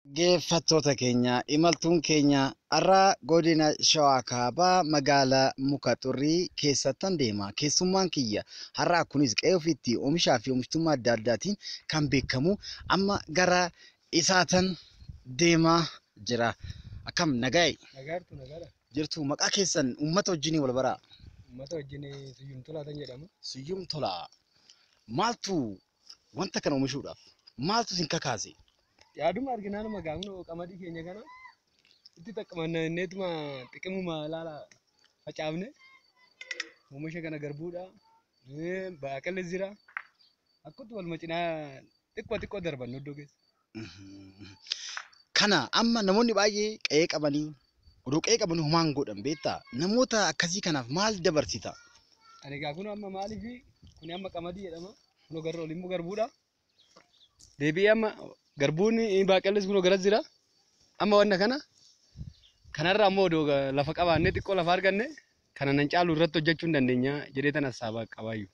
Dhaggeeffattoota keenya, imaltuun keenya har'a godina Shawaa Kaabaa magaalaa Muka Xurrii keessattan deema. Keessummaan kiyya har'aa kunis qe'ee ofiitti oomishaa fi oomishtummaa adda addaatiin kan beekamu amma gara isaatan deemaa jira. Akkam nagaa'e? Nagaartu nagaadha. Jirtu, maqaa keessan uummata wajjin wal baraa. Uummata wajjin Siyyum Tolaa tan jedhama. Siyyum Tolaa. Maaltu wanta kana oomishuudhaaf maaltu isin kakaase? Yaaduma arginaanuma gaafnu qamadii keenya kana itti xaqqamanneetuma xiqimuma ilaala facaafne oomisha kana garbuudha. Baaqelli jira. Akkatti waluma cinaa xiqqoo xiqqoo darbannu iddoo keessa. Kana amma namoonni baay'ee qe'ee qabanii odoo qe'ee qabanii homaan godhan beektaa? Namoota akkasii kanaaf maal dabarsita? Ani egaa kun amma maaliif kun amma qamadii jedhama. Kun garra oliin immoo garbuudha. Deebi'ee amma garbuun baaqellis kun garas jira. Amma wanna kana kanarra ammoo odoo lafa qabaannee xiqqoo lafa arganne kana nan caalu irratti hojjechuu hin dandeenya jedhee tan hassaabaa qabaayyuu.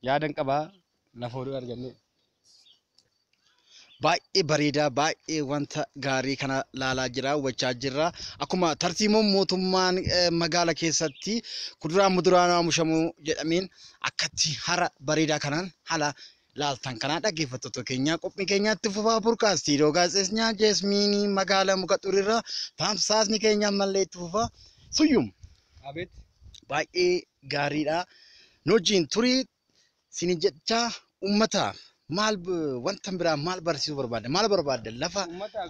Yaadan qabaa lafa odoo arganne. Baay'ee bareedaa, baay'ee wanta gaarii kana laalaa jira, hubachaa jirra. Akkuma tartiimoon mootummaan magaala keessatti kuduraa muduraan oomishamuu jedhameen akkatti hara bareedaa kanaan haala laaltan kanaa dhaggeeffattoota keenya qophii keenyaatti fufaa burqaastii iddoo gaazexeessinaa Jeesmiinii magaalaa Muka Xuriirraa tamsaasni keenya ammallee itti fufaa. Suyyum. Abeet. Baay'ee gaariidha. Nu wajjin turii sini jecha uummata maal wanta biraa maal barsiisuu barbaadda? Maal barbaadda? Lafa. Uummata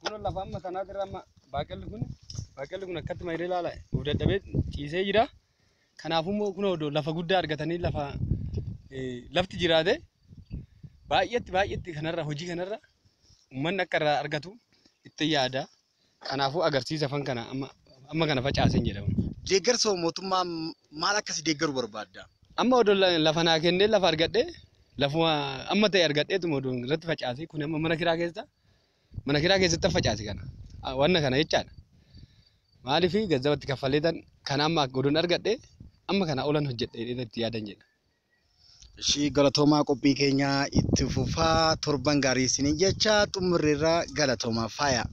kun lafa amma sanaatirra amma baaqelli kun akkatti mayree ilaala of dadhabee ciisee jira. Kanaafuu immoo kun odoo lafa guddaa argatanii lafa lafti jiraate baay'eetti baay'eetti kanarra hojii kanarra uummanni akka irraa argatu itti yaada. Kanaafuu agarsiisa fan kana amma amma kana facaaseen jedhama. Deeggarsa mootummaa maal akkasii deeggaruu barbaadda? Amma odoo lafa naa kennee lafa argadhee lafuma amma ta'e argadheetuma odoo irratti facaasee kun amma mana kiraa keessatti facaase kana wanna kana jechaadha. Maaliif gazzabatti kaffaleetan kana amma odoon argadhee amma kana olan hojjedhee itti yaadan jedha. Ishii galatoomaa, qophii keenya itti fufaa, torban gaarii isiniin jecha xumurreerra, galatoomaa faaya.